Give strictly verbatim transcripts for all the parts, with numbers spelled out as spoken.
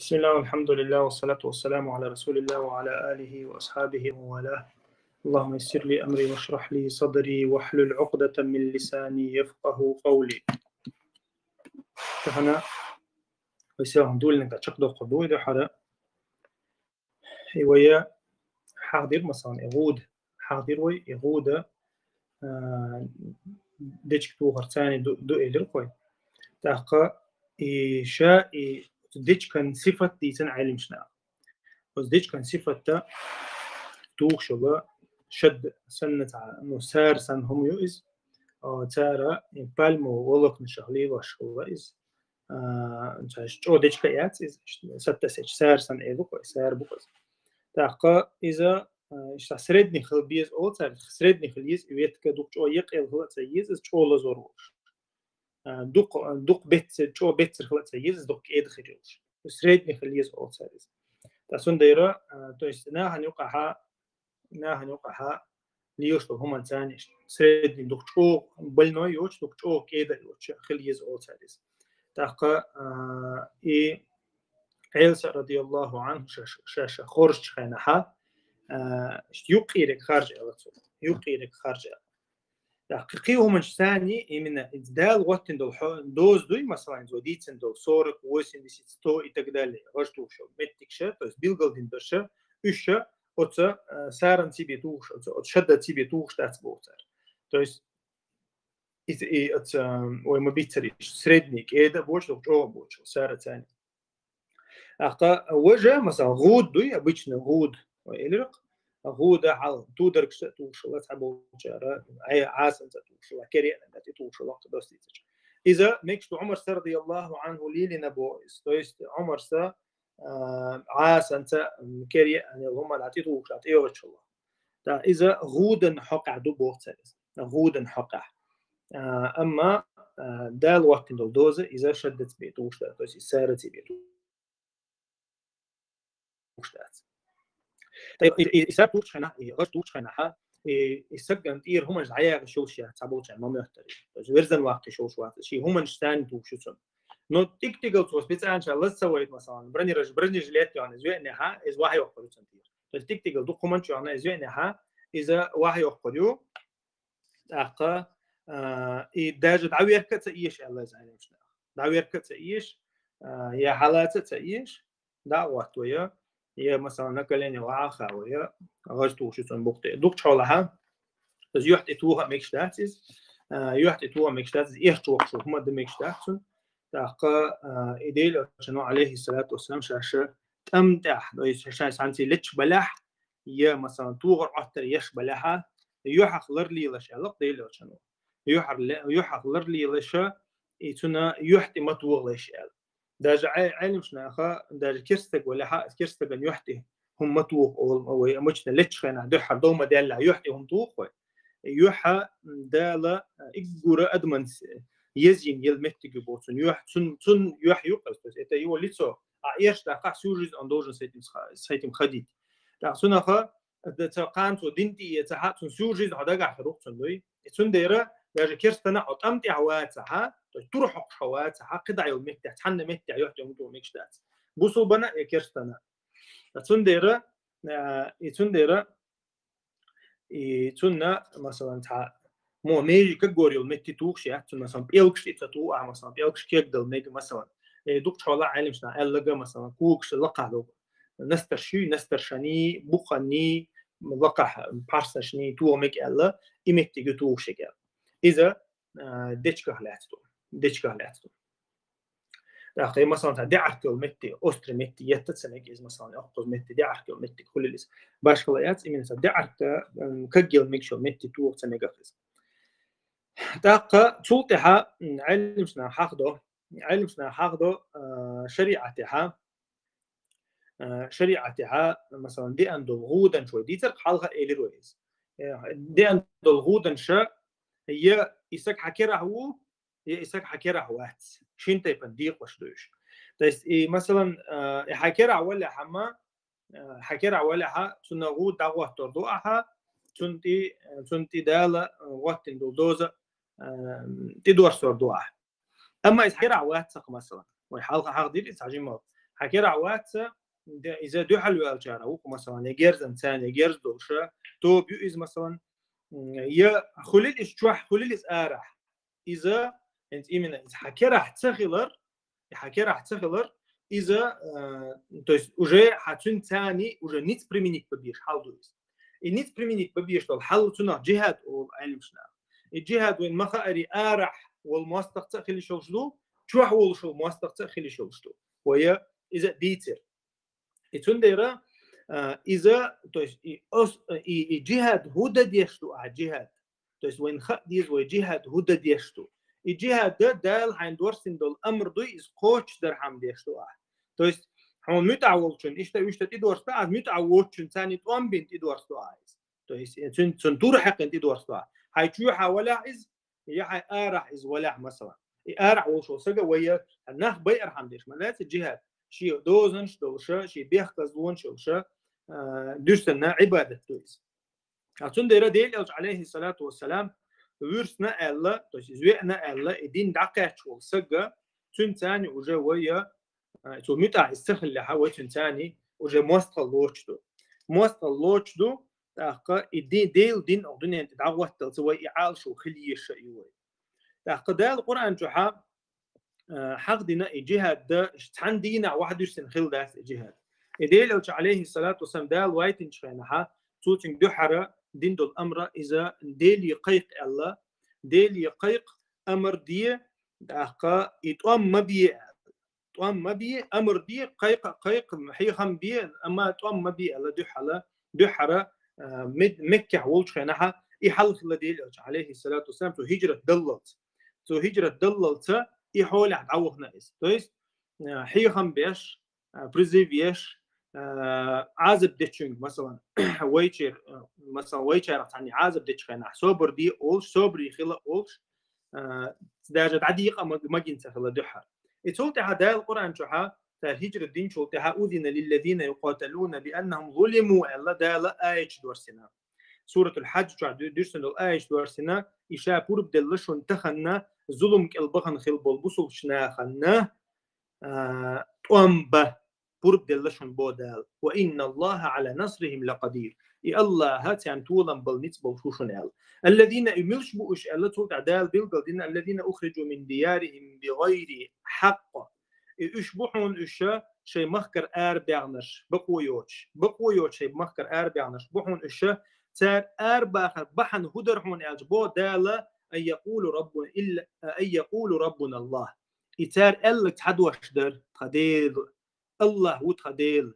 بسم الله والحمد لله والصلاة والسلام على رسول الله وعلى آله وأصحابه ومن والاه. اللهم يسر لي أمري واشرح لي صدري واحلل عقدة من لساني يفقه قولي. Тахана весел дулин да чакдо кодуй да хара. И вая хадир масалан игуд хадир вай игуда дечк тухар цани ду элир кой. Таха и ша и дечкан сифат дицан алимшна. Оз дечкан сифатта тухшала шад санна, ну, сар сан хум ю из, цара пальмо волокна шахли вашхула из. Чо дечка яц из, сатта сеч сар сан эду кой, сар буказ. Таха иза иша средний хил биз олцар, средний хил из ветка дук чо ек эл хила ца из, чо лазор волш. Дук, дук бетцер, чо бетцер хила ца из, дук эд хирилш. Средний хил из олцар из. Та сундера, то есть нахан юкаха, нахан юкаха лиош то хуман цани средний дук чо больной йоч, дук чо эд йоч хил из олцар из. Таха и Элса радияллаху анху ша ша хорч хайнаха юкирек харж элацу. Юкирек харж. Да, кхи уман сани именно дал ваттин дол доз дуй, масалан, зо дицин дол сорок, восемьдесят, сто и так далее. Ваш тухшо меттикша, то есть билгалдин дорша, уша, оца саран цибе тухш, оца шада цибе тухш тац боцар. То есть и оца ой мабицари средний эда боч, чо боч, сара цани. Аха уже масалан гуд дуй, обычно гуд ой элирк. Гуда хал тударкша тухшала цаболчара, ай асан ца тухшала, керена да тухшала кадостицач. Иза мекш Умар са радияллаху анху лили на бо, то есть Умар са асан ца кере ани лума да тухшала, тиогачала. Да, иза гудан хокъа ду боцар. Гудан хокъа. Амма дал ваттин дол доза иза шаддац бе тухшта, то есть сара цибе тухшта. Исар тухшхана, и гаш тухшхана ха, и саган тир хуман заяга шулшия цаболча моментари. То есть верзан вакки шулшват, ши хуман штан тухшуцун. Но тик-тигал цо специально ша лаз цавайт масалан, бронираж, бронежилет яна зве не ха, из вахи ваккуцун тир. То есть тик-тигал дук хуман чуана зве не ха, иза вахи ваккурю. Аха и даже да верка ца иш Аллах заним шна. Да верка ца иш, я халаца ца иш, да вот твоя, я масалан на колени ваха вая, гаж тухшуцун бухте. Дук чола ха. Из юхт и туха мекштатис, юхт и туха мекштатис, иш чук шу хумад мекштатсун. Таха идейл чано алейхи салату вассалам шаша там тах, то есть шаша санти леч балах, я масалан тугар аттар яш балаха, юхах лар лилаш алак дейл чано. Юхар юхах лар лилаша, и цуна юхти матуглаш ал. Даже алимшнаха, даже керстаг валяха, керстаган юхти хум матуг ол, ой, обычно леч хана духар дома дала юхти хум туг ой. Юха дала иггура адман езин ел меттиги боцун. Юх цун цун юх юкас, то есть это его лицо. А еш да ка всю жизнь он должен с этим с этим ходить. Так сунаха да ца канцу динти я ца хат цун всю жизнь хода га хрук цун дуй. Цун дера даже керстана от амти хава ца ха, то есть тур хок хава ца ха, кида ел метти, цанна метти юхти хум туг мекштац. Бусул бана я керстана. Цун дера и цун дера и цунна масалан ца мо мери как говорил метти тухши, цун масалан пелкш и ца ту а масалан пелкш кек дал мег масалан. Э дук чола алимшна эллага масалан кукш лакалу. Настарши, настаршани, бухани, лака парсашни туа мег элла, и метти гу тухши гел. Иза дечка хлятсту. Дечка хлятсту. Даха масалан та дяркел метти, остри метти, етта цемек из масалан оккуз метти, дяркел метти хулилис. Башкала яц именно та дяркта каггел мекшо метти туа цемек ахис. Таха цултиха алимшна хахдо, алимшна хахдо шариатиха, шариатиха масалан диан дол гудан шой дицар халха элир вайс. Диан дол гудан ша я исак хакера ху, я исак хакера вац. Шин тайпан дикъ баш душ. То есть и масалан и хакера вала хама, хакера вала ха цуна гу дагват торду аха, цунти цунти дала ваттин дол доза ти дор сорду аха. Амма из хакера вац сак масалан. Вай халха хагдир из хажимал. хьа керахь вац, де-, иза дуьхьал ваьлчара ву-кх, масалан, я герзан царна, я герз долуша, тоба ю иза, масалан, м, я хуьлил иза чохь, хуьлил иза арахь. Иза, хӀинца именно иза хьа керахь ца хилар, и хьа керахь ца хилар, иза, э, то есть уже хьа цуьнан царна уже ницкъ применить бан безаш хьал ду иза. И ницкъ применить бан безаш долу хьал цунах джихад олу Ӏеламнаха. И джихад вайн ма хаари арахь волу мостагӀца а хила йиш йолуш ду, чохь волуш волу мостагӀца а хила йиш йолуш ду. Вай иза дийцира. И цундела, а, иза, то есть и ос-, и, и джихад хӀун дан деш ду ахь, джихад? То есть вайн хаа деза вай джихад хӀун дан деш ду? И джихад Дала хьайна дорсина долу амр ду, иза кхочушдархьама деш ду ахь. То есть хьуна муьтӀахь волчун, иштта, иштта тӀедорсу ду ахь, муьтӀахь воцучун царна тӀом бина тӀедорсу ду ахь иза. То есть цун, цун тур хьаькхина тӀедорсу ду ахь. Хьайн чоьхьа валахь иза, я хьайн арахь иза валахь, масалан. И арахь волуш волу сага вай нах байархьама деш, ма дац и джихад. Шен дозанаш долуша, шен бехказлонаш йолуша, а, дуьрсанна Ӏибадат ду иза. А цундела Делан Элча, алейхиссалату вассалам, вуьрсна аьлла, то есть иза веана аьлла, и дин дӀакхаьчча волу сага, цуьнан царна уже вай, а, цо муьтӀахь иза ца хиллехьа, вай цуьнан царна уже мостагӀалла лоцуш ду. МостагӀалла лоцуш ду, тӀаккха и ди-, Делан дин оха дуьнен тӀе дӀахӀотталца вай и Ӏалашо хила еза ю вай. ТӀаккха Дала Къуръан чохьа, а, хьахдина и джихад дан цхьана дийнахь ваха дуьсина хила дац и джихад. И Делан Элча, алейхиссалату вассалам, Дала вайтинчу хенахьа, цо цуьнга дуьхьара дина долу амра иза Деле кхайкха аьлла, Деле кхайкха, амр де, тӀаккха и тӀом ма бе аьлла. ТӀом ма бе, амр де, кхайкха, кхайкха, хьехам бе, амма тӀом ма бе аьлла дуьхьала, дуьхьара, а, Мед-, Меккехь волчу хенахьа, и хьал хилла Делан Элча, алейхиссалату вассалам, цо хӀижрат даллалц. Цо хӀижрат даллалца и хьолехь дӀавахана иза. То есть, а, хьехам беш, а, призыв еш, а, Ӏазап дечуьнга, масалан, вайчер-, а, масалан, вайчарах цхьанна Ӏазап дечу хенахь, собар де олуш, собаре хила олуш, а, даже дӀадекъа ма-, магина ца хилла дуьхьара. И цул тӀаьхьа Дала Къуръан чохьа, цара хӀижрат динчул тӀаьхьа, «أذن للذين يقاتلون بأنهم ظلموا» аьлла Дала аяташ дорсина. Суратул Хьадж чохь ду-, дуьрсина долу аяташ дорсина, и ша пурба делла шуна таханна, зулам кӀел бахана хила болу бусулбачу наханна, а, тӀом бан, пурба делла шуна бо Дала. «وإن الله على نصرهم لقدير». И Аллаха царна толам бала ницкъ болуш ву шуна аьлла. «الذين», и муьлш бу уьш аьлла, цул тӀаьхьа Дала билгал дина, «الذين أخرجوا من ديارهم بغير حق». И уьш бу хьуна уьш шайн махкара арабаьхнарш, бакъо йоцуш, бакъо йоцуш шайн махкара арабаьхнарш бу хьуна уьш, цара арабахар бахьана хӀун дара хьуна аьлча, бо Дала, «أن يقولوا ربنا إلا، أن يقولوا ربنا الله». И цара аьлларг цхьа дош дара, тхан Дела, Аллах ву тхан Дела,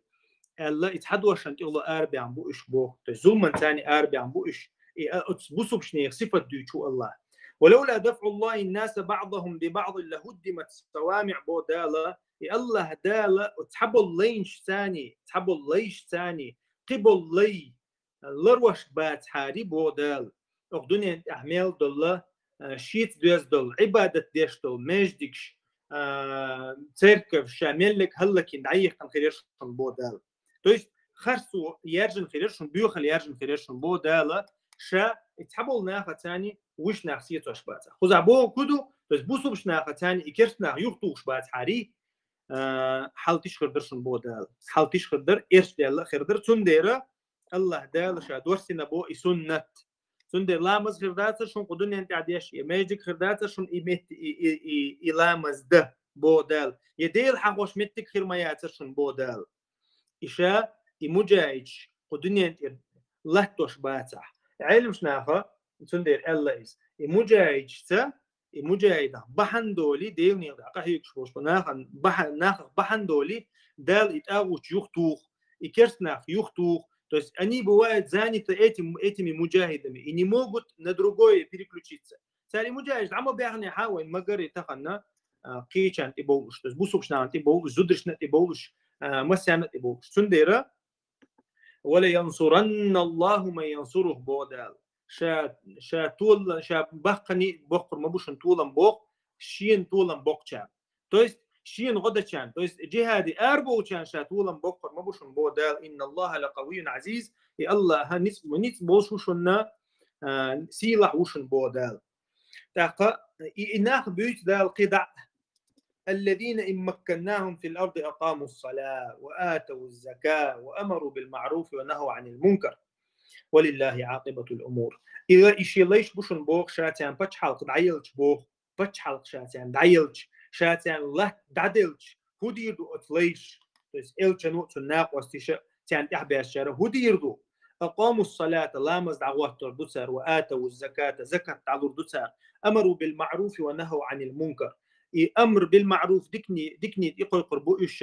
аьлла, и цхьа дошан тӀехула арабаьхна бу уьш боху. То есть зулман царна арабаьхна бу уьш. И, а, оцу бусулбачу нехан сифат дуьйцу Аллах. «ولولا دفع الله الناس بعضهم ببعض لهدمت صوامع», бо Дала, и Аллах Дала цхьаболу лайнаш царна, цхьаболу лайш царна, кхиболу лай ларош бацахьара, бо Дала. Оха дуьнен тӀехь мел долла, а, шеца доьзна долу, Ӏибадат деш долу, междигаш, а, церковь, ша меллиг хӀаллакин дӀайихкина хир яра шуна, бо Дала. То есть харцо яьржина хир яра шуна, боьхалла яьржина хир яра шуна, бо Дала, ша и цхьаболу наха царна вуьш нах сецош бацахь. Кхузахь боху хӀун ду, то есть бусулбачу наха царна и керста нах юхатухуш бацахьара, а, хьал тиш хир дара шуна, бо Дала. Хьал тиш хир дара, эрча даьлла хир дара, цундела Аллах Дала ша дорсина бо и суннат. Цундела ламаз хир дацара шуна кху дуьнен тӀехь деш, я междиг хир дацара шуна и метти-, и, и, и, и ламаз дан, бо Дала. Я Дела хьахош меттиг хир ма яцара шуна, бо Дала. И ша, и муджахидаш кху дуьнен тӀера латтош бацахь. Ӏеламаш наха, цундела аьлла иза. И муджахидашца, и муджахидах бахьана долий, Делан некъа тӀехь къахьоьгуш болчу нахах бахьа-, нахах бахьана долий, Дала и тӀагӀуташ юхатуху, и керста нах юхатуху. То есть они бывают заняты этим, этими муджахидами и не могут на другое переключиться. Цара и муджахидаш дӀа ма баьхнехьа, вайн магар и тахана, а, кхечарна тӀе бовлуш, то есть бусулбачу нахана тӀе бовлуш, зударшна тӀе бовлуш, а, массарна тӀе бовлуш. Цундела «ولينصرن الله من ينصره», бо Дала. Ша, ша тола-, ша баккхий боккхур ма бу шуна толам боккху, шена толам боккхучарна. То есть шена гӀо дечарна, то есть джихаде арабовлучарна ша толам боккхур ма бу шуна, бо Дала. «إن الله لقوي عزيز», и Аллах ницкъ, ницкъ болуш ву шуна, а, сийлахь ву шуна, бо Дала. ТӀаккха и, и нах буьйцу Дала кхидӀа. الذين إن مكناهم في الأرض أقاموا الصلاة وآتوا الزكاة وأمروا بالمعروف ونهوا عن المنكر ولله عاقبة الأمور. Ила иши лайш бу шун боху ша царна пачхьалкх дӀаелча боху, пачхьалкх ша царна дӀаелча, ша царна латта дӀаделча, хӀун дийр ду оцу лайш? То есть элчано а, цуьнан накъосташа а, царна тӀаьхьабаьхначара хӀун дийр ду? أقاموا الصلاة, ламаз дӀагӀоттор ду цара, وآتوا الزكاة, закат дӀалур ду цара, أمروا بالمعروف ونهوا عن المنكر. И амр бил маъруф, дикни, дикни тӀекхойкхур бу уьш,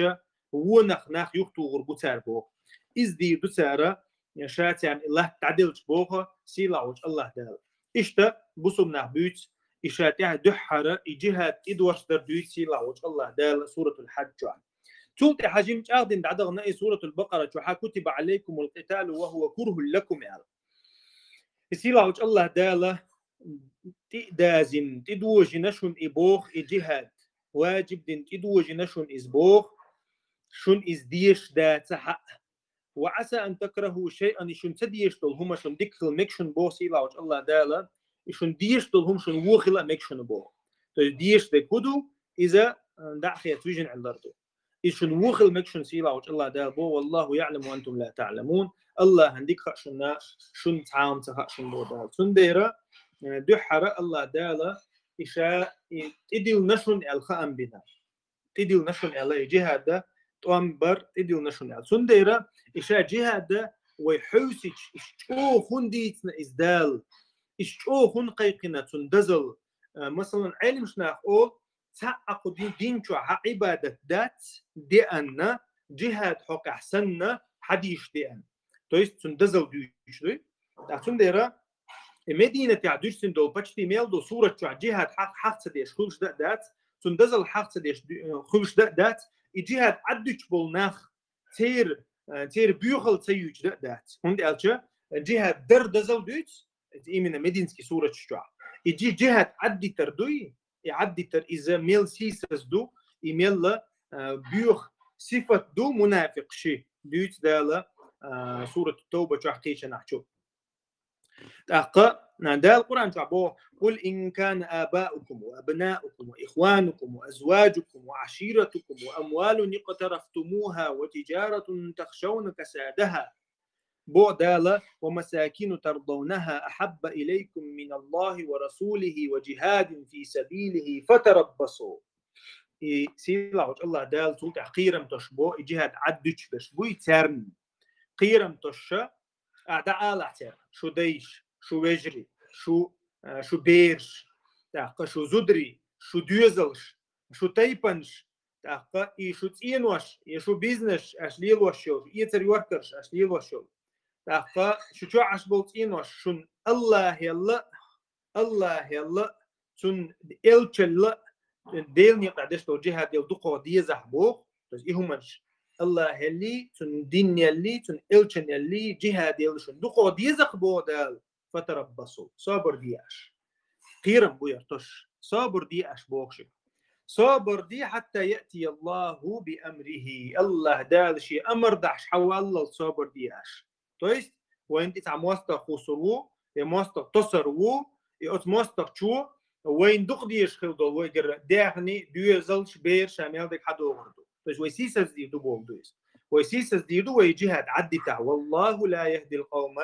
вонах нах юхатухур бу цара боху. Иза дийр ду цара, ша царна и латта дӀаделча боху сийлахь волчу АллахӀ Дала. Иштта бусулба нах буьйцу, и ша тӀаьхьа дуьххьара и джихад тӀедоршдар дуьйцу сийлахь волчу АллахӀ Дала Суратул Хьадж чохь. Цул тӀаьхьа жима чӀагӀдина дӀадахана и Суратул Бакъара чохь, كتب عليكم القتال وهو كره لكم аьлла. И сийлахь волчу АллахӀ Дала тӀе а дазина, тӀедожийна шуна и боху, и джихад, ваджиб дина тӀедожийна шуна иза боху, шуна иза дезаш дац хьа. وعسى أن تكرهوا شيئا, и шуна ца дезаш долу хӀума шуна дика хила мега шуна боху сийлахь волчу АллахӀ Дала, и шуна дезаш долу хӀума шуна вон хила а мега шуна боху. То есть дезаш дерг хӀун ду, иза, а, дӀа а хеца вижина Ӏиллар ду. И шуна вон хила мега шуна сийлахь волчу АллахӀ Дала боху, والله يعلم وأنتم لا تعلمون. АллахӀан дика хаьа шуна, шуна цхьа хӀума ца хаьа шуна боху Дала. Цундела, э, дуьххьара АллахӀ Дала и ша, и тӀедиллина шуна аьлла хаам бина. ТӀедиллина шуна аьлла, и джихад тӀом бар тӀедиллина шуна аьлла. Цундела и ша джихад вай хьовсича, и чӀогӀа хӀунда дийцина иза Дала, и чӀогӀа хӀунда кхайкхина цунна дозалла. Э, масалан, Ӏеламнах олу, цхьаъ кху дин, дин чохь хьан Ӏибадат дац деана, джихад хьокъехь санна, хьадийш деана. То есть цунна дозалла дуьйцуш дуй. ТӀаккха цундела и Мединатехь дуьйцуш долу почти мел долу сурат чохь джихад хьах-, хьаха ца деш хуьлуш дан а дац, цунна дозалла хьаха ца деш ду-, э, хуьлуш дан а дац, и джихад Ӏаддуьтуш болу нах, церан, э, церан боьхалла ца юьйцуш дан а дац. ХӀунда аьлча джихад дар дозалла дуьйцу, именно Мединский сурат чохь. И джи-, джихад Ӏаддитар дуй, и Ӏаддитар иза мел сийсаз ду, и мелла, а, боьха сифат ду мунафикъ ши, дуьйцу Дала, а, сурат Товба чохь кхечанахь чу. ТӀаккха, а, Дала Къуръан чохь боху: قل إن كان آباؤكم وأبناؤكم وإخوانكم وأزواجكم وعشيرتكم وأموال اقترفتموها وتجارة تخشون كسادها Боху Дала: ومساكن ترضونها أحب إليكم من الله ورسوله وجهاد في سبيله فتربصوا. И сийлахь волчу АллахӀ Дала цул тӀаьхьа кхерам тосуш боху, и джихад Ӏаддуьтуш берш буй царна. Кхерам тосуш, а, дӀаалахь цаьрга: шу дайша, шу вежарий, шу, а, шу бераш, тӀаккха шу зударий, шу доьзалш, шу тайпанаш, тӀаккха и шу цӀенош, и шу бизнес аша лелош йолу, шу эцар-йоркарш аша лелош йолу. ТӀаккха шу чохь Ӏаш болу цӀенош шуна АллахӀелла, АллахӀелла, цунна элчалла, Делан некъа тӀехь деш долу джихад елла дукхох дезахь боху. То есть и хӀуманаш АллахӀеллий, цунна динеллий, цунна элчанеллий, джихад елла шуна дукхох дезахь боху Дала. فتربصوا, собар де аша. Кхерам бу яр тосуш. Собар де аша боху шуьга. Собар де, حتى يأتي الله بأمره. АллахӀ Дала шен амар дахьаш хьаваллал собар де аша. То есть вайна тӀе цхьа мостагӀа хӀусур ву, я мостагӀа тосур ву, и оцу мостагӀчо вайна дукха дезаш хила долу вайгара даьхни, доьзалш, бераш, ша мел дерг хьадогӀур ду. То есть вай сийсаздийр ду боху ду иза. Вай сийсаздийр ду, вай джихад Ӏаддитахь. والله لا يهدي القوم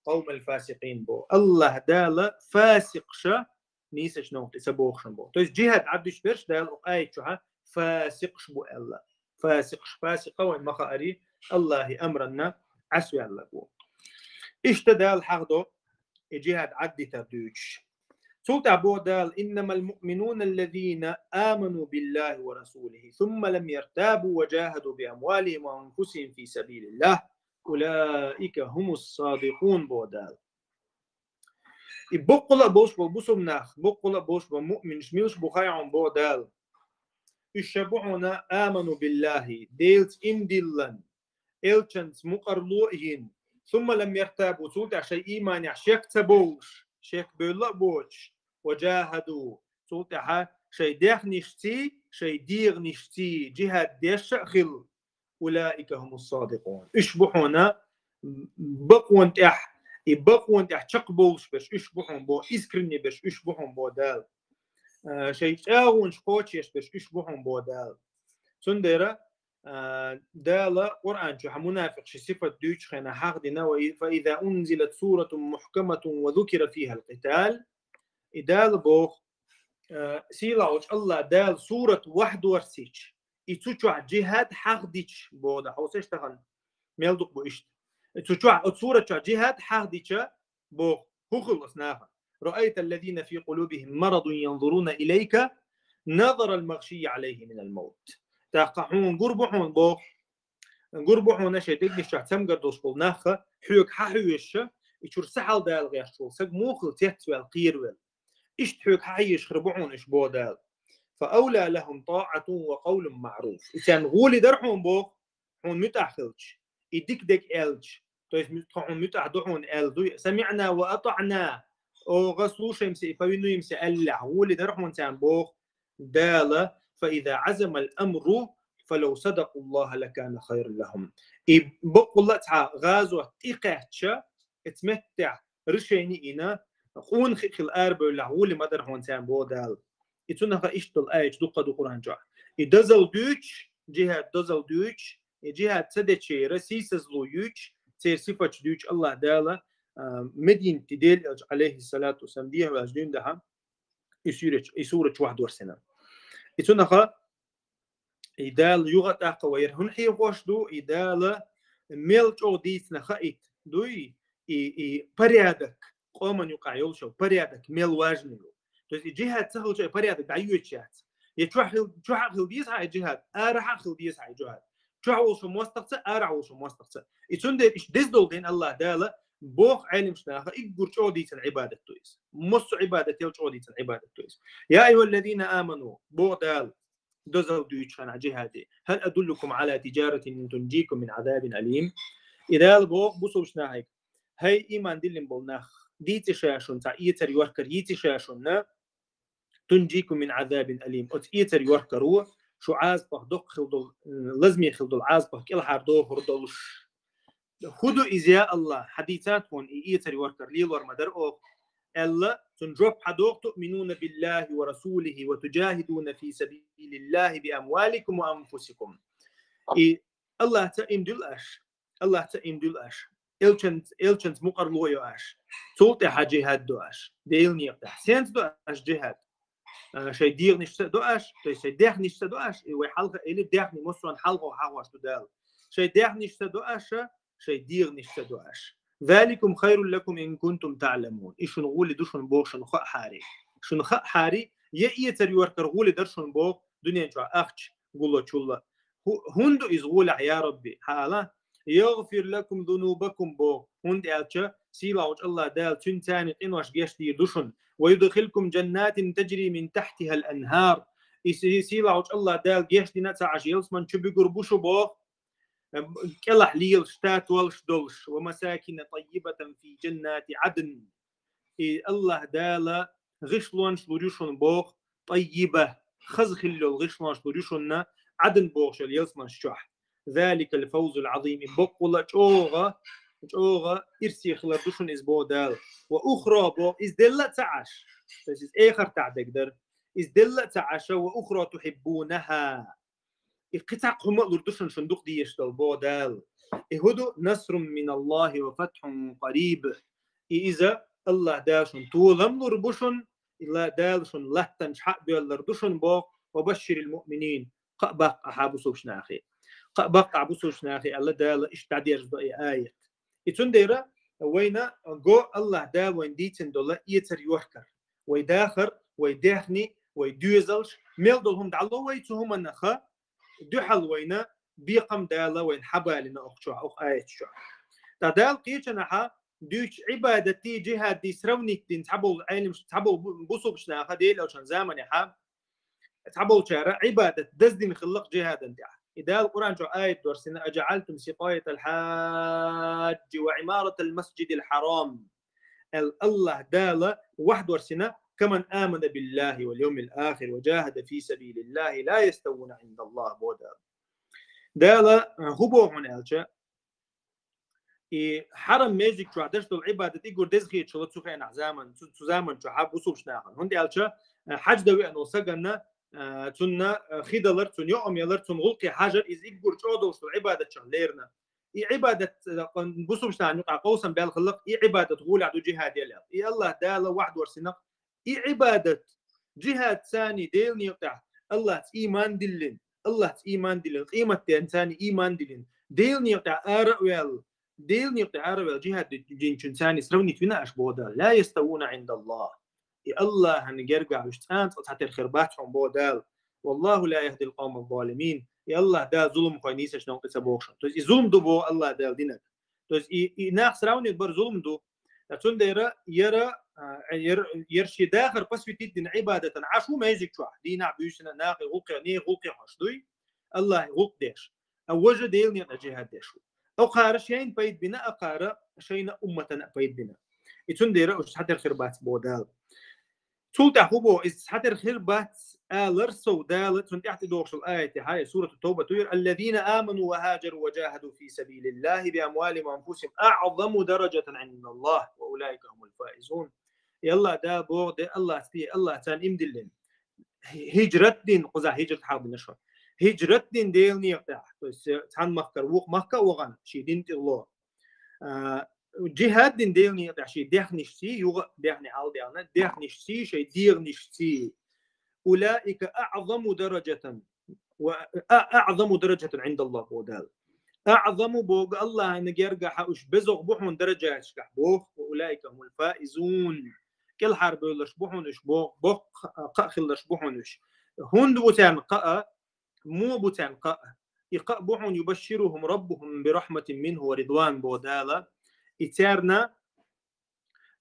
الفاسقين боху. АллахӀ Дала фасикъаша нийсачу новкъа тӀе ца бохуш боху. То есть джихад Ӏаддуьтуш берш Дала окху аят чохь фасикъаш бу аьлла. Фасикъаш, фасикъа вайн ма хаарий, АллахӀан амранна Ӏаьсваьлларг ву. Иштта Дала хьахдо и джихад Ӏаддитар дуьйцуш. Цул тӀаьхьа боху Дала: إنما المؤمنون الذين آمنوا بالله ورسوله ثم لم يرتابوا وجاهدوا بأموالهم وأنفسهم في سبيل الله أولئك هم الصادقون боху Дала. И боккъала а болуш болу бусулба нах, боккъала а болуш болу муъминаш милаш бу хаьий хьуна боху Дала. Уьш ша бу хьуна آمنوا بالله, Делаца иман диллина, элчанца мукъарло а йина, ثم لم يرتابوا, цул тӀаьхьа шайн ийманехь шек ца бовлуш, шек бевлла а боцуш, وجاهدوا, цул тӀаьхьа шайн даьхнашций, шайн дегӀанашций джихад деш а хилла, أولئك هم الصادقون. Уьш бу хьуна бакъонан тӀехь, и бакъонан тӀехь чекхбовлуш берш, уьш бу хьуна боху, искренне берш, уьш бу хьуна боху Дала. а, шоай чӀоагӀонаш кхочушъеш берш уьш бу хьуна боху Дала. Цундела, а, Дала Къуръан чу хьа мунафикъ ши сифат дуьйцучу хенахь хьахдина: «Ва и-, фа иза унзилат суратун мухкаматун ва зукира фихал къитал». И Дала боху, а, сийлахь волчу Аллах Дала сурат вахьдорсийча, и цу чохь джихад хьахдича, боху да, хьовсеш тахана, мел дукха бу иштта. Цу чохь, оцу сурат чохь джихад хьахдича, боху, хӀун хуьлу оцу наха? «Раайта аллазина фи къулубихим марадун янзуруна илайка назарал магъшийи алайхи минал мавт». ТӀаккха хьуна гур бу хьуна, боху, гур бу хьуна шайн дегнаш чохь цамгар долуш болу нах, хьоьга хьан хьоьжуш, и чуьра сахьал дала гӀерташ волу саг муха хила цецваьлла, кхеравелла. Иштта хьоьга хьан хьоьжуш хир бу хьуна уьш, боху Дала. «Фа авла лахум таатун ва къавлун маъруф». И царна гӀоли дара хьуна, боху, хьуна муьтӀахь хилча, и дика дерг аьлча, то есть тхо хьуна муьтӀахь ду хьуна аьлла дуй, «самиъна ва атаъна», оха слушаемся и повинуемся аьллехь, гӀоли дара хьуна царна, боху Дала: «Фа иза азамал амру, фалав садакъуллаха лакана хайран лахум». И баккъалла а цхьа гӀазот тӀекхаьчча, оцу меттехь решени йина, къона хи хила арабевллехь, гӀоли ма дара хьуна царна, боху Дала. И цунах иштта долу аяташ дуккха ду Къуръан чохь. И дозалла дуьйцуш, джихад дозалла дуьйцуш, и джихад ца дечеран сийсазло юьйцуш, церан сифаташ дуьйцуш Аллах Дала, а, Мединате Делан элча, алейхиссалату вассалам, дехьаваьлча дуьйна дахьа, и сурат, и сурат чохь дорсина. И цунах и Дала юха а тӀаккха вайра хӀун хьехош ду, и Дала мел чӀогӀа дийцина хаийта дуй, и, и порядок, къоман юкъахь йолуш йолу порядок мел важный ю. То есть и джихад ца хилча, и порядок дӀайоьдуш яц. Я чохь хил-, чохь а хила деза хьан и джихад, арахь а хила деза хьан и джихад. Чохь волуш мостагӀца, арахь волуш мостагӀца. И цундела иштта деза долу дин Аллах Дала боху Ӏеламнаха, иггур чӀогӀа дийцина Ӏибадат ду иза. Массо а Ӏибадател чӀогӀа дийцина Ӏибадат ду иза. «Я айюхаллазина аману», боху Дала, дозалла дуьйцуш хьуна джихаде. «Хал адуллукум ала тиджаратин тунджикум мин азабин алим?» И Дала боху бусулбачу нахе: «Хей, иман диллина болу нах, дийци ша шуна цхьа эцар йоркар, йийци ша шуна, тунджикум мин азабин алим, оцу эцар йоркаро шу Ӏазапах доккха хила долу, лазаме хила долу Ӏазапах кӀелхьардохур долуш». ХӀун ду иза, я Аллах, хьан дийца тхуна и эцар йоркар лелор ма дара оха? Аьлла, цунна жоп хьан доху: «Туъминуна биллахи ва расулихи ва туджахидуна фи сабилиллахи би амваликум ва анфусикум». И Аллахца иман дуьллу аша, Аллахца иман дуьллу аша, элчан-, элчанца мукъарло йо аша, цул тӀаьхьа джихад до аша, Делан некъа тӀехь. Сенца до аша джихад? А, шайн дегӀанашца а до аша, то есть шайн даьхнашца а до аша, и вай хьалха элира, даьхни массо а хьалха хьахош ду Дала. Шайн даьхнашца а до аша, шайн дегӀанашца а до аша. «Заликум хайрул лакум ин кунтум таъламун». И шуна гӀоли ду шуна боху шуна хаахьари. Шуна хаахьари, я эцар йоркар гӀоли дара шуна боху дуьнен чохь ахча гуллучул. ХӀу-, хӀунда ду иза гӀолехь, я Рабби? Хьан ала: «Ягъфир лакум зунубакум», боху, хӀунда аьлча сийлахьчу Аллах Дала цуьнан царна къинош гечдийр ду шуна. «Ва юдхилкум джаннатин таджри мин тахтихал анхар». И си-, сийлахьчу Аллах Дала гечдина а ца Ӏаш, ялсаман чу буьгур бу шу боху, кӀелахь лелаш, татолаш долуш, «ва масакина таййибатан фи джаннати Ӏадн». И Аллах Дала гӀишлонаш лур ю шуна боху, таййиба, хаза хилла йолу гӀишлонаш лур ю шуна Ӏадн бохуш йолу ялсаманаш чохь. «Заликал фавзул Ӏазим», и баккъалла а чӀогӀа, чӀогӀа ирсе хилар ду шуна иза боху Дала. «Ва ухра», боху, иза делла а ца Ӏаш. То есть иза эхартахь дерг дара. Иза делла а ца Ӏаш, «ва ухра тухиббунаха». И кхин цхьа хӀума а лур ду шуна, шуна дукха дезаш долу боху Дала. И хӀун ду: «Насрун миналлахи ва фатхун къариб». И иза Аллах Дала шуна толам лур бу шуна, и ла-, Дала шуна латтанаш хьа а доьллар ду шуна боху, «ва башширил муъминин». Кхаъ баккха ахьа бусулбачу нахе. Кхаъ баккха ахьа бусулбачу нахе аьлла, Дала иштта дӀадерзадо и аят. И цундела вайна го Аллах Дала вайна дийцина долу эцар йоркар. Вай дахар, вай даьхни, вай доьзалш, мел долу хӀума дӀало вай цу хӀуманах, дуьхьал вайна бекхам Дала вайна хьабалина окху чохь, окху аят чохь. Ткъа Дала кхечанхьа дуьйцу Ӏибадатий, джихадий сравнить дина цхьаболу Ӏеламаш, цхьаболу бу-, бусулбачу наха Делан элчан заманехьа, цхьаболчара Ӏибадат даздина хиллакх джихадан тӀехь. И Дала Къуръан чохь аят дорсина: «Аджаъалтум сикъаятал хьаджи ва Ӏимаратал масджидил хьарам». Ал-, Аллах Дала вахьдорсина: «Каман амана биллахи вал йовмил ахир ва джахада фи сабилиллахи ла яставуна Ӏиндаллах», боху Дала. Дала, э, хӀун боху хьуна аьлча, И хьарам межиг чохь деш долу Ӏибадат и гур деза хеташ хилла цу хенахь заман, цу, цу заман чохь бусулбачу нахана. ХӀунда аьлча, э, хьаьж дан веана волу саганна, э, цунна, э, хи далар, цунна йоам ялар, цунна гӀуллакхе хьажар, иза и гур чӀогӀа долуш долу Ӏибадат чохь лерина. И Ӏибадат, э, бусулбачу нахана юкъахь къовсам баьлла хиллакх, и Ӏибадат гӀолехь ду джихад елла. И Аллах Дала вахьдорсинакх, и Ӏибадат, джихад царний Делан некъа тӀехь, Аллахьца ийман диллина, Аллахьца ийман диллина, къематден царний ийман диллина, Делан некъа тӀехь ара а ваьлла, Делан некъа тӀехь ара а ваьлла, джихад динчун царний сравнить вина аша боху Дала. Ла яставуна Ӏиндаллах. И Аллахьан гергахь уьш цӀанцкъа цхьатера хир бац хьуна боху Дала. Валлаху ла яхьдил къавмал залимин. И Аллах Дала зуламхой нийсачу новкъа тӀе ца боху шуна. То есть и зулам ду боху Аллах Дала динарг. То есть и, и нах сравнить бар зулам ду. Цундела яра, а, яра, яра шен дахар посвятить дина Ӏибадатана Ӏаш ву межиг чохь, дийнахь буьйсина, нахе гӀуллакхе, нехан гӀуллакхе хьош дуй, Аллахье гӀуллакх деш. А важа Делан некъа тӀехь джихад деш ву. Окхара шайна пайда бина, окхара шайна умматана а пайда бина. И цундела уьш цхьатера хир бац боху Дала. Цул тӀаьхьа хӀун боху, иза цхьатера хир бац алар сов Дала, цунна тӀаьхьа тӀедогӀуш долу аятехь, и Сурату Тавба туьйра: «Аллазина аману ва хажару ва жахаду фи сабилиллахи би амвалихим ва анфусихим аъзаму даражатан Ӏиндаллах ва улаика хумул фаизун». И Аллах Дала боху де, Аллах сте, Аллах царна им диллина. Хиджрат дин, кхузахь хиджрат хьалбина шу. Хиджрат дин Делан некъа тӀехь, то есть цхьана махкара вукху махка а вахана, шен дин тӀе ло. А, джихад дин Делан некъа тӀехь шен дехнашций, юха а дехне хьалдаьхна, дехнашций, шайн дегӀанашций. Улаика аъзаму даражатан ва а-, аъзаму даражатан Ӏиндаллах боху Дала. Аъзаму боху Аллахьан гергахь уьш безагӀа бу хьуна даражаташкахь боху, ва улаика хумул фаизун. КӀелхьара бевлларш бу хьуна уьш боху, боккха кхаъ хилларш бу хьуна уьш. ХӀунда ву царна кхаъ? Муха бу царна кхаъ? И кхаъ бу хьуна: юбашширухум раббухум бирахьматин минху ва ридван боху Дала. И царна,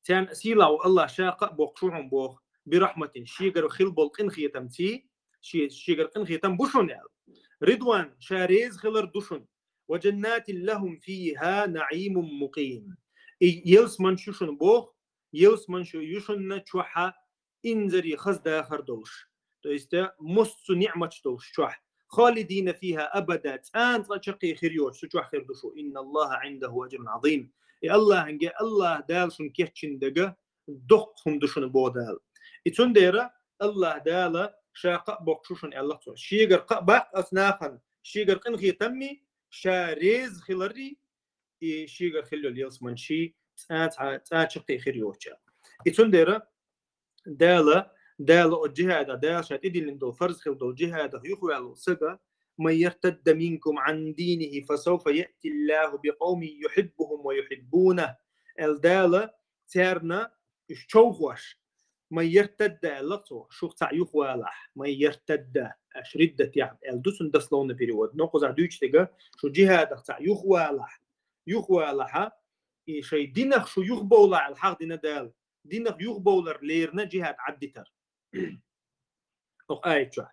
царна сийлахь ву Аллах ша кхаъ боккхуш ву хьуна боху, бирахьматин, шегара хила болу къинхетамций, ше-, шегара къинхетам бу шуна аьлла. Ридван, ша реза хилар ду шуна. Ва жаннатин лахум фиха наъимун мукъим. И ялсаманш ю шуна боху, ялсаманш ю шуна чохь инзаре хаза дахар долуш, то есть, э, массо а ниъматаш долуш чохь. Халидина фиха абада, цӀанцкъа чаккхе хир йоцуш, цу чохь хир ду шу. Инналлаха Ӏиндаху ажрун Ӏазим. И Аллахьанге, Аллах Дала шуна кечйина дага доккха хӀума ду шуна боху Дала. И цундела Аллах Дала ша кхаъ боккхуш ву шуна аьлла цо. Шегара кхаъ баккха аса нахана, шегара къинхетамми, ша реза хиларри, и шегара хила йолу ялсаманш цӀа, цӀа, цӀа чаккхе хир йоцуш. И цундела Дала, Дала оцу джихадах, Дала ша тӀедиллина долу, фарз хила долу джихадах юхаваьлла сага: «Ман яртадда минкум Ӏан динихи, фасавфа яътиллаху бикъавмин юхьиббухум ва юхьиббунах», аьлла Дала, царна уьш човхош, «ман яртадда», аьлла цо, шух цхьаъ юхавалахь, «ман яртадда», аша риддат яхь аьлла ду цунна дословно перевод. Но кхузахь дуьйцу дерг, шу джихадах цхьаъ юхавалахь, юхавалахьа, и шайн динах шу юхабовлахь аьлла хьахдина Дала. Динах юхабовлар лерина джихад Ӏаддитар. Оха аят чохь.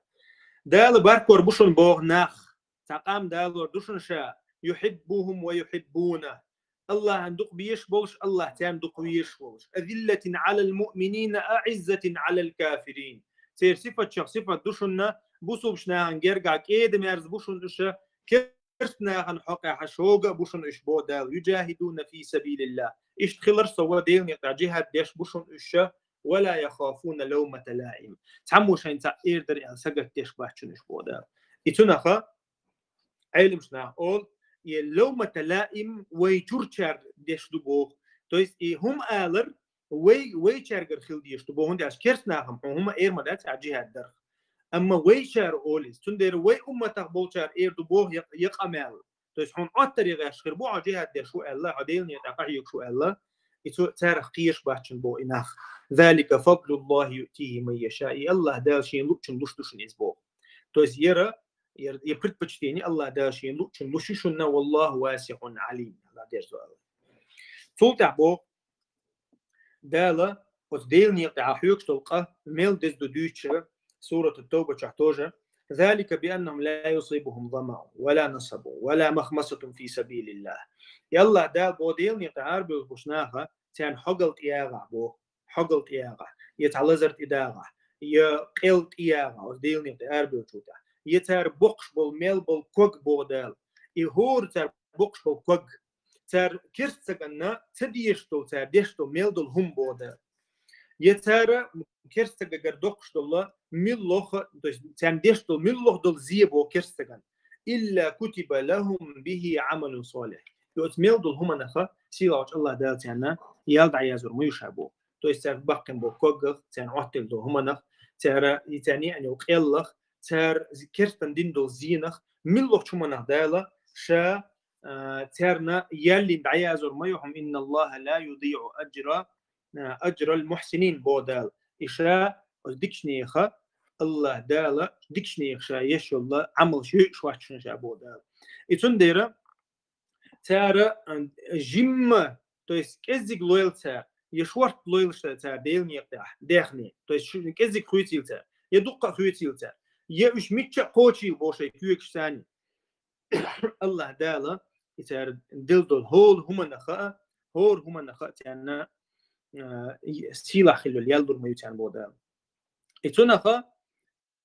Дала баркор бу шуна боху нах. Цхьа къам далор ду шуна ша, юхьиббухум ва юхьиббунах. Аллахьан дукха безаш болуш, Аллах царна дукха везаш волуш. Азиллатин Ӏалал муъминина, аӀиззатин Ӏалал кафирин. Церан сифатех сифат ду шуна, бусулбачу нахана гергахь кӀеда-мерза бу шуна уьш, керста нахана хьокъехь шога а бу шуна уьш боху Дала, юджахидуна фи сабилиллах. Иштта хилар сов Делан некъа тӀехь джихад деш бу шуна уьш, ва ла яхафуна лавмата лаим. Цхьаммо шайна цхьаъ эр дара аьлла сагатдеш бац шуна уьш боху Дала. И цунаха Ӏеламаш наха олу, и лавмата лаим вай чуьрчара деш ду боху. То есть и хӀума алар вай, вайчаьргара хила дезаш ду боху, хӀунда аьлча керста нахана хьуна хӀума эр ма дац ахь джихад дарх. Амма вайчара олу иза. Цундела вай умматах болчара эр ду боху я, я къамел. То есть хьуна Ӏоттаре гӀерташ хир бу, хьо джихад деш ву аьлла, хьо Делан некъа тӀехь къахьоьгуш ву аьлла, и цо царах кхоьруш бац шуна боху и нах. Залика фадлуллахи юътихи ман яша. И Аллах Дала шена луъучунна луш ду шуна иза боху. То есть яра, яра, я предпочтение Аллах Дала шена луъучунна луш ю шуна, валлаху васиъун Ӏалим. Аллах дерзо Аллах. Цул тӀаьхьа боху, Дала оцу Делан некъа тӀехь хьоьгуш долу къа мел деза ду дуьйцуш, Сурату Тавба чохь тоже: «Залика бианнахум ла юсибухум замаун, ва ла насабун, ва ла махмасатун фи сабилиллах». И Аллах Дала боху Делан некъа тӀехь арабевлла болчу наха, царна хьогалла тӀеягӀахь боху, хьогалла тӀеягӀахь, я цхьа лазар тӀедагӀахь, я къел тӀеягӀахь оцу Делан некъа тӀехь арабевллачул тӀаьхьа, я цара боккхуш болу мел болу ког боху Дала. И хӀора цара боккхуш болу ког, цар керста саганна ца дезаш долу, цар деш долу мел долу хӀума боху Дала. Я цара керста сагагара доккхуш долу муьлхха, то есть царна деш долу муьлхха долу зе боху керста сагана. «Илла кутиба лахум бихи амалун салих». И оцу мел долу хӀуманаха сийлахьчу Аллах Дала царна ял дӀаяздина ма ю ша боху. То есть цаьрга баккхина болу коггах, царна Ӏоттаелла долу хӀуманах, цара, и царна еана йолу къеллах, цара керстан дина долу зенах, муьлххачу хӀуманах Дала ша, а, царна ял дина дӀаяздина ма ю хьуна: «Инна Аллаха ла юдиъу аджра, а, аджрал мухсинин», боху Дала. И ша оцу дикачу нехан, Аллах Дала дикачу нехан ша еш йолу Ӏамалш йойуш вац шуна ша боху Дала. И цундела цара, а, жимма, то есть кӀеззиг лойла цара, я шорта лойла ша цара Делан некъа тӀехь, даьхни, то есть шу-, кӀеззиг хуьйцийла цара, я дуккха а хуьйцийла цара, я уьш мичча а кхочийла боху шайн когаш царна. Аллах Дала и цара делла долу хӀора хӀуманах а, хӀора хӀуманах а царна, а, и сийлахь хила йолу ял лур ма ю царна боху Дала. И цунаха,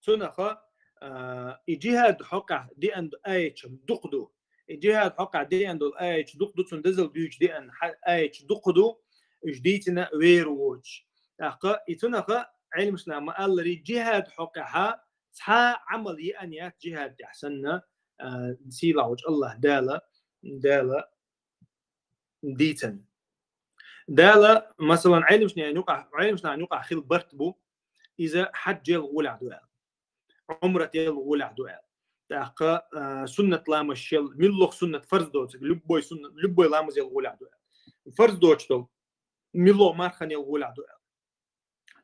цунаха, а, и джихад хьокъехь деана аяташ дукха ду. И джихад хьокъехь деана долу аяташ дукха ду, цунна дозалла дуьйцуш деана хьа-, аяташ дукха ду, уьш дийцина вер воцуш. ТӀаккха и цунаха Ӏеламнаха ма-аллара, джихад хьокъехь цхьа а Ӏамал еана яц джихад тӀехь санна, а, сийлахьчу Аллах Дала, Дала дийцина. Дала, масалан, Ӏеламнахана юкъахь, Ӏеламнахана юкъахь хила барт бу, иза хьаджал гӀолехь ду аьлла, Ӏумрат ял гӀолехь ду аьлла. ТӀаккха, а, суннат ламазаш ял, муьлхха суннат фарз доцург, любой суннат, любой ламаз ял гӀолехь ду аьлла. Фарз доцуш долу муьлхха мархан ял гӀолехь ду аьлла.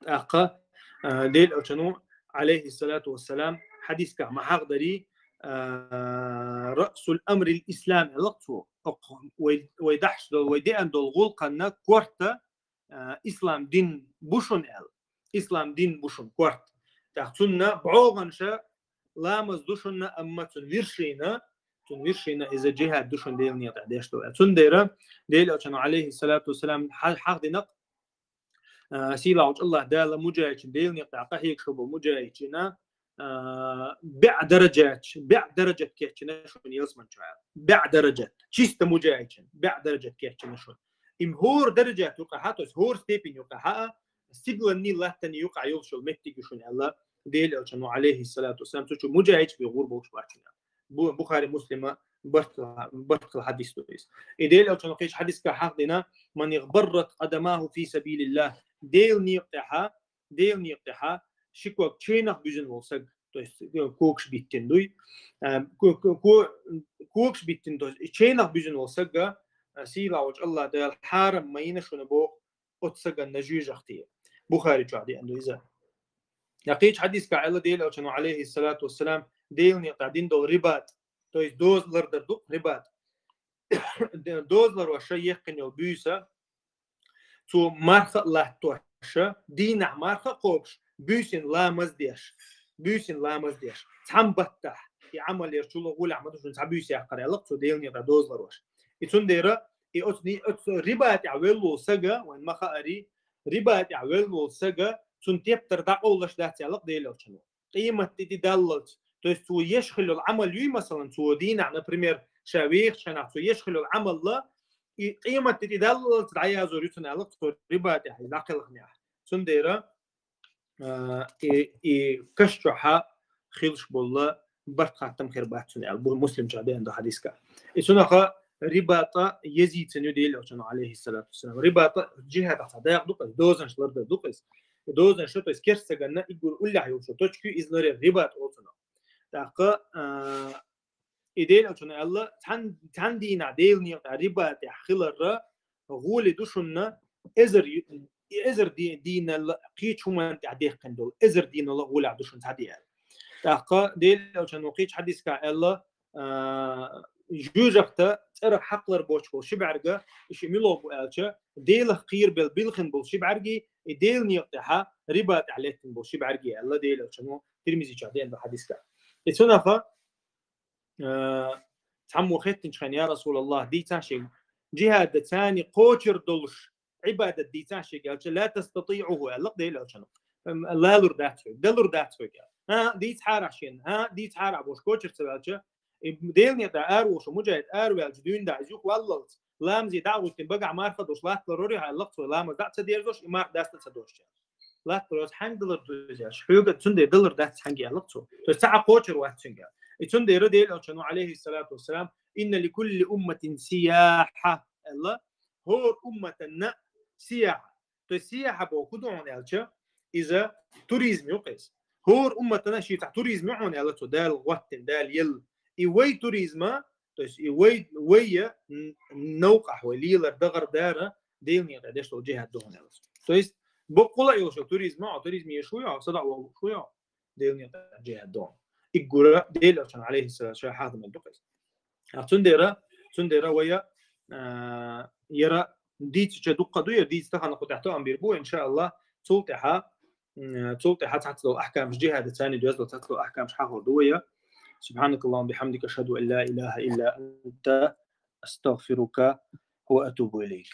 ТӀаккха, а, Делан Элчано, Ӏалайхиссалату вассалам, хьадисехь ма хьахдарий, а, «Раъсул амрил ислам», аьлла цо. Окху вай, вай дахьаш долу, вай деана долу гӀуллакхана корта, а, ислам дин бу шуна аьлла. Ислам дин бу шуна корта. ТӀаккха цунна бӀогӀанаш ламаз ду шуна, амма цунна вершина, цунна вершина иза джихад ду шуна Делан некъа тӀехь деш долу. Цундела Делан Элчано, Ӏалайхиссалату вассалам, хьа-, хьахдина, а, сийлахьчу Аллах Дала муджахидашна, Делан некъа тӀехь къахьегаш болу муджахидашна, а, бӀе даражат, бӀе даражат кечйина шуна ялсамани чохь. БӀе даражат. Чиста муджахидашна бӀе даражат кечйина шуна. Им хӀора даражат юкъахь, то есть хӀора степень юкъахь, стигланний, латтанний юкъахь йолуш йолу меттиг ю шуна аьлла Делан Элчано, Ӏалайхиссалату вассалам, цу чу муджахидаш бен гӀур болуш бац шуна. Бу-, Бухари, Муслима барт-, барт хила хьадис ду иза. И Делан Элчано кхечу хьадисехь хьахдина: «Ман игъбаррат къадамаху фи сабилиллах». Делан некъа тӀехь, Делан некъа тӀехь ши ког ченах буьзина волу саг, то есть, э, когаш биттина дуй. Э, ко-, ко-, ко-, когаш биттина, то есть, ченах буьзина волу саг, э, сийлахьчу Аллах Дала хьарам ма йина шуна боху оцу саганна жоьжахати. Бухари чохь деана ду иза. Я кхечу хьадисехь аьлла Делан Элчано, Ӏалайхиссалату вассалам, Делан некъа тӀехь дина долу рибат, то есть доза лардар ду рибат. Доза ларъеш яьккхина йолу буьйса, цо марха а латтош, дийнахь марха а кхобуш, буьйсанна ламаз деш, буьйсанна ламаз деш, цхьана баттахь, и Ӏамал яр чу ло гӀолехь ма ду шуна цхьа буьйса яккхар аьлла цо Делан некъа тӀехь доза ларъеш. И цундела и оцу, оцу рибат тӀехь велла волу сага, вайн ма хаарий, рибат тӀехь велла волу сага, цунна тептар дӀакъовлуш дац аьлла Делан Элчано. Къематди тӀедаллалц. То есть цо еш хила йолу Ӏамал юй, масалан, цо дийнахь, например, ша вехачу хенахь цо еш хила йолу Ӏамал, и къематди тӀедаллалц дӀаяздор ю цунна аьлла цо рибат тӀехь, иза дӀакхелхинехь. Цундела, а, и, и каш чохь хилаш болу барт хаттам хир бац цунна аьлла, бу-, Муслим чохь деана ду хьадисехь. И цунаха рибат езийцина ю Делан Элчано, Ӏалайхиссалату вассалам. Рибат джихадехь цхьа дакъа ду-кх иза, дозанаш лардар ду-кх иза. Дозанаш, то есть керста саганна уггар уллехь йолуш йолу точка ю, иза ларъяр рибат олу цунах. ТӀаккха, а, и Делан Элчано аьлла, цхьана, цхьана дийнахь Делан некъа тӀехь рибат тӀехь хиларра гӀоли ду шуна эзар ю-, эзар ди-, дийнал кхечу хӀуманна тӀехь дехкина долу, эзар дийнал гӀолехь ду шуна цхьа де аьлла. ТӀаккха Делан Элчано кхечу хьадисехь аьлла, а, жоьжахати цӀерах хьакхалур боцуш болу ши бӀаьрг, и ши муьлха бу аьлча, Делах кхерабелла билхина болу ши бӀаьргий, и Делан некъа тӀехь рибат тӀехь лаьттина болу ши бӀаьргий аьлла Делан Элчано, Тирмизи чохь деана ду хьадисехь. И цунаха, а, цхьаммо хаьттинчу хенахь: «Я Расулаллах, дийцахь шега, джихад царна кхочур долуш Ӏибадат дийцахь шега», аьлча, «Ла тастатиъуху», аьлла Делан Элчано. Ам, лалур дац хьоьга, далур дац хьоьга. ХӀан, дийцахьара шена, хӀан, дийцахьара бохуш кочур ца ваьлча, и Делан некъа тӀехь араволуш муджахид араваьлча дуьйна дӀа иза юхаваллалц, ламазе дӀа а гӀоттина, багахь марха долуш латталур вара хьо аьлла цо, ламаз дӀа а ца дерзош, и марха даста ца дозуш. Латталур вац, хьаьнга далур ду иза аьлча, хьоьга цундела далур дац хьаьнга аьлла цо. То есть ца Ӏа кхочур вац цуьнга. И цундела Делан Элчано, алейхиссалату вассалам, «Инна ликулли умматин сияхьа», аьлла, хӀора умматана сияхьа. То есть сияхьа боху хӀун ду хьуна аьлча, иза туризм ю-кх иза. ХӀора умматана шен цхьа туризм ю хьуна аьлла цо, Дала гӀоттина, Дала елла. И вай туризма, то есть и вай, вай я н-, новкъахь вай лелар, дагӀар дара, Делан некъа тӀехь деш долу джихад ду хьуна аьлла цо. То есть боккъала а йолуш туризма, а туризм еш ву йо, садоӀа вохуш ву йо, Делан некъа тӀехь джихад ду хьуна. Иггура Делан Элчано, алейхиссалату, ша хьахаман ду-кх иза. А цундела, цундела вай, а, яра дийцича дуккха ду, яра дийца тахана кху тӀехь тоам бийр бу, иншааллах, цул тӀаьхьа, м, цул тӀаьхьа цхьацца долу ахкамаш, джихадаца цхьаьна доьзна долу цхьацца долу ахкамаш хьахор ду вай. سبحانك اللهم وبحمدك، أشهد أن لا إله إلا أنت، أستغفرك وأتوب إليك.